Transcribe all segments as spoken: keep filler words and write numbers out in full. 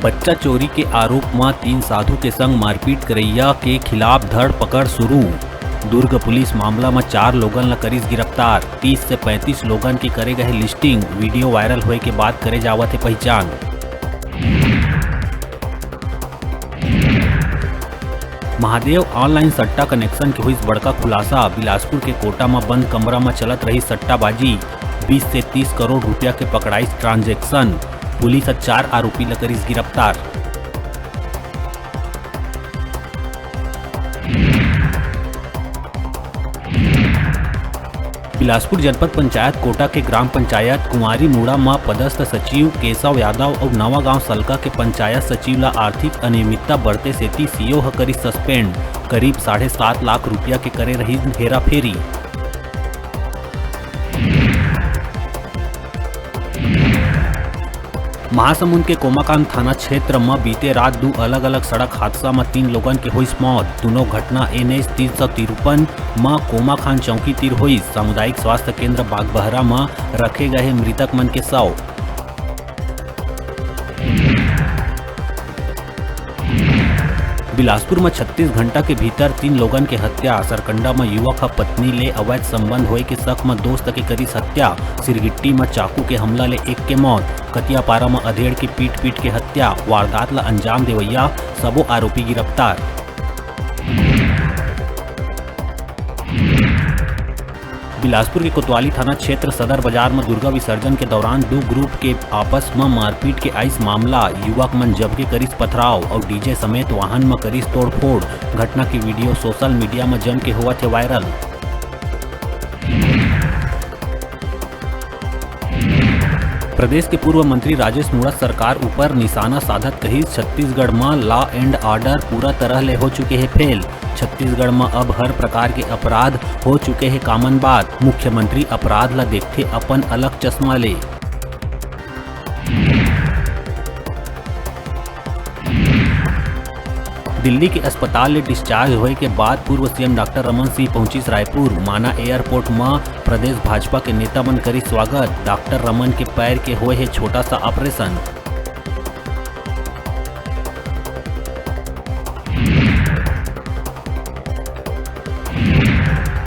बच्चा चोरी के आरोप म तीन साधु के संग मारपीट करइया के खिलाफ धरपकड़ शुरू। दुर्ग पुलिस मामला म चार लोगन ल करिस गिरफ्तार। तीस से पैंतीस लोगन के करे गए लिस्टिंग, वीडियो वायरल होए के बाद करे जावत हे पहचान। महादेव ऑनलाइन सट्टा कनेक्शन के होइस बड़का खुलासा। बिलासपुर के कोटा म बंद कमरा म चलत रही सट्टाबाजी, बीस से तीस करोड़ रुपया के पकड़ाइस ट्रांजैक्शन। पुलिस ह चार आरोपी ल करिस गिरफ्तार। बिलासपुर जनपद पंचायत कोटा के ग्राम पंचायत कुंवारी मुड़ा म पदस्थ सचिव केशव यादव अउ नवा गांव सलका के पंचायत सचिव ला आर्थिक अनियमितता बरते सेती सीओ ह करिस सस्पेंड। करीब साढ़े सात लाख रुपया के करे रही हेराफेरी। महासमुंद के कोमाखान थाना क्षेत्र म बीते रात दू अलग-अलग सड़क हादसा म तीन लोगन के होइस मौत। दूनों घटना एनएच तीन सौ तिरपन म कोमाखान चौकी तीर होइस। सामुदायिक स्वास्थ्य केंद्र बागबहरा म रखे गए हे मृतक मन के शव। बिलासपुर म छत्तीस घंटा के भीतर तीन लोगन के हत्या। सरकंडा म युवक ह पत्नी ले अवैध संबंध होए के शक म दोस्त के करिस हत्या। सिरगिट्टी म चाकू के हमला ले एक के मौत। कतियापारा म अधेड़ के पीट-पीट के हत्या। वारदात ल अंजाम देवइया सबो आरोपी गिरफ्तार। बिलासपुर के कोतवाली थाना क्षेत्र सदर बाजार म दुर्गा विसर्जन के दौरान दू ग्रुप के आपस म मारपीट के आइस मामला। युवक मन जम के करिस पथराव अउ डीजे समेत वाहन म करिस तोड़फोड़। घटना के वीडियो सोशल मीडिया म जम के होवत हे वायरल। प्रदेश के पूर्व मंत्री राजेश मूणत सरकार ऊपर निशाना साधत कहिस, छत्तीसगढ़ म law and order पूरा तरह ले हो चुके हे फेल। छत्तीसगढ़ म अब हर प्रकार के अपराध हो चुके हे common बात। मुख्यमंत्री अपराध ल देखथे अपन अलग चश्मा ले। दिल्ली के अस्पताल ले डिस्चार्ज होए के बाद पूर्व सीएम डॉक्टर रमन सिंह पहुंचिस रायपुर। माना एयरपोर्ट म प्रदेश भाजपा के नेता मन करिस स्वागत। डॉक्टर रमन के पैर के होए हे छोटा सा ऑपरेशन।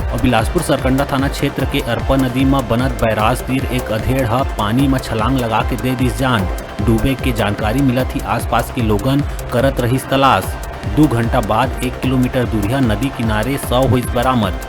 अउ बिलासपुर सरकंडा थाना क्षेत्र के अरपा नदी म बनत बैराज तीर एक अधेड़ ह पानी म छलांग लगा के दे दिस जान। डूबे के जानकारी मिलत ही आसपास के लोगन करत रहिस तलाश। दू घंटा बाद एक किलोमीटर दूरिहा नदी किनारे शव होइस बरामद।